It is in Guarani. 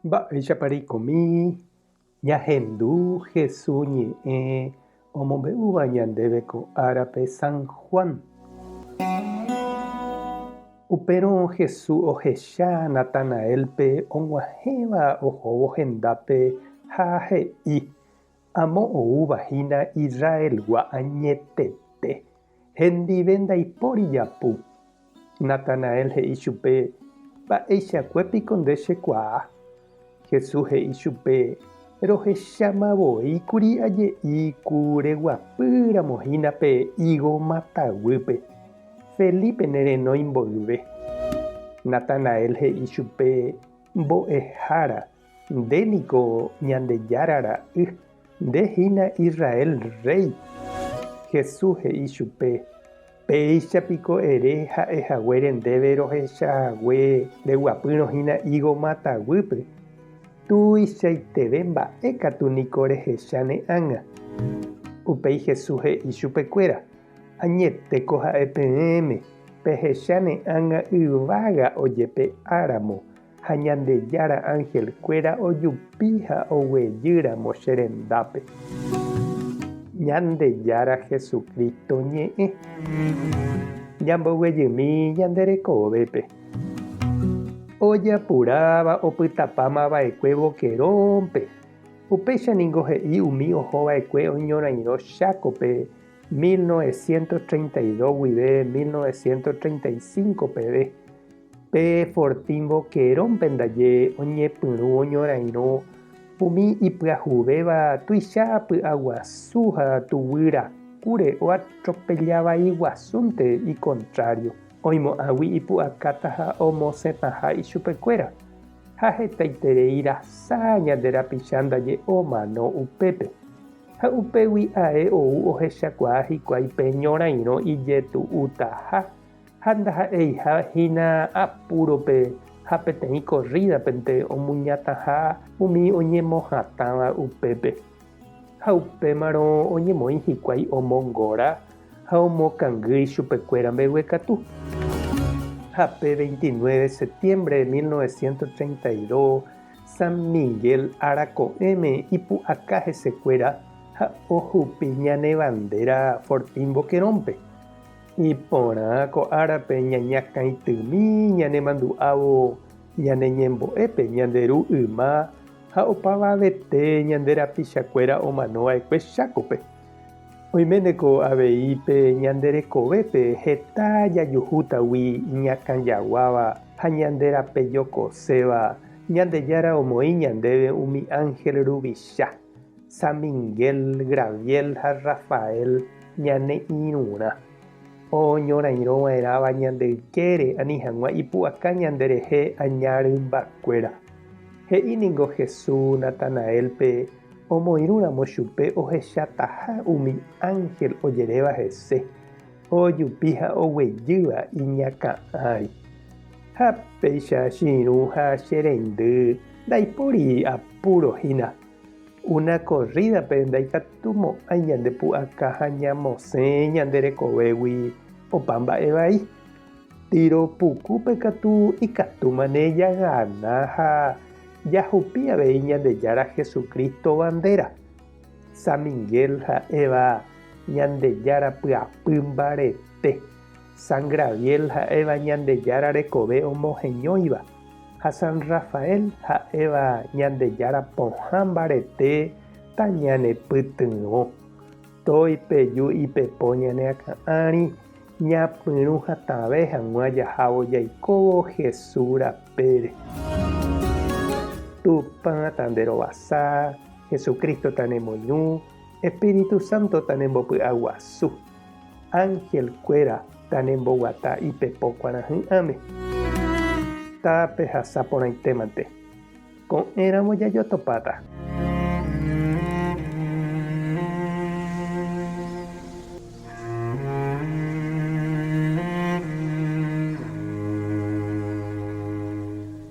Mba'éichapa reikomi ñahendu Jesús ñe'ẽ omombe'úva ñandéve ko árape San Juan? Upérõ Jesús ohecha Natanaélpe og̃uahẽva ohóvo hendápe ha he'i, Amo oúva hína Israelgua añetete, Hendive ndaipóri japu. Natanael he'i chupe, Mba'eichakue piko nde chekuaa? Jesús he'i chupe, Rohecháma voi kuri aje'i ku reguapy ramo hína pe ígo mataguýpe, Felipe ne renói mboyve. Natanael he'i chupe, Mbo'ehára, nde niko Ñandejára ra'y, Nde hína Israel rréi. Jesús he'i chupe, Péicha piko ere ha'e haguére ndéve rohecha hague reguapýrõ hína ígo máta guýpe? Tuichaiteve mba'e katu niko rehecha ne ág̃a. Upéi Jesús he'i chupekuéra, Añetéko ha'e peẽme, pehecha ne ág̃a yvága ojepe'áramo Ha Ñandejára angelkuéra ojupi ha oguejy ramo che rendápe. Ñandejára Jesucristo ñe'ẽ. Ñamboguejymi ñande rekovépe. Ojapuráva opytapáma va'ekue Boquerón-pe. Upéicha ningo he'i umi oho va'ekue oñorairõ Chákope 1932 guive 1935 peve. Pe Fortín Boquerón-pe ndaje oñepyrũ oñorairõ umi ipyahuvéva tuicha py'aguasu ha tuguy rakúre oatropella vai guasúnte ikontrário, oimo'ãgui ipu'akáta ha omosẽtaha ichupekuéra, ha hetaiterei rasa ñande rapicha ndaje omano upépe. Ha upégui ae ou ohechakuaa hikuái pe ñorairõ ijetu'utaha. Ha ndaha'eiha hína apúrope ha peteĩ korrídapente omuñataha umi oñemohatãva upépe. Ha upémarõ oñemoĩ hikuái omongora ha omokangy ichupekuéra mbeguekatu. Ha pe 29 septiembre 1932 San Miguel ára ko'ẽme ipu'aka hesekuéra ha ohupi ñane bandera Fortín Boquerón-pe. Iporã ko árape ñañakãitymi ñanemandu'ávo ñane ñembo'épe ñande Ru yma ha opavavete ñande rapichakuéra omanova'ekue Chákope. Oiméneko avei pe ñande rekovépe heta jajuhútagui iñakãjaguáva ha ñande rapejokoséva, Ñandejára omoĩ ñandéve umi ángel ruvicha, San Miguel, Graviel ha Rafael ñane irũrã, oñorairõ va'erãva ñande ykére ani hag̃ua ipu'aka ñanderehe aña rymbakuéra. He'i ningo Jesús Natanaélpe omoirũramo chupe ohechataha umi ánhel ojeréva hese, ojupi ha oguejýva iñakã ári. Ha péicha che irũ ha che reindy ndaipóri apúro hína. Una korrídape ndaikatumo'ãi ñande pu'aka ha ñamosẽ ñande rekovégui opa mba'e vai. Tiro pukúpe katu ikatúmane jagana ha jahupi avei Ñandejára Jesucristo bandera. San Miguel ha'éva Ñandejára pyapy mbarete, San Graviel ha'éva Ñandejára rekove omoheñóiva. Ha San Rafael ha'éva Ñandejára pohã mbarete tañanepytyvõ. Toipeju ipepo ñane akã ári ñapyrũ hatãve hag̃ua jahávo jaikóvo Jesús rapére. Tupã tanderovasa, Jesucristo tanemoirũ, Espíritu Santo tanembopy'aguasu. Ángel-kuéra tanemboguata ipepo kuarahy'ãme. Tapehasa porãitémante. Ko'ẽramo jajotopáta.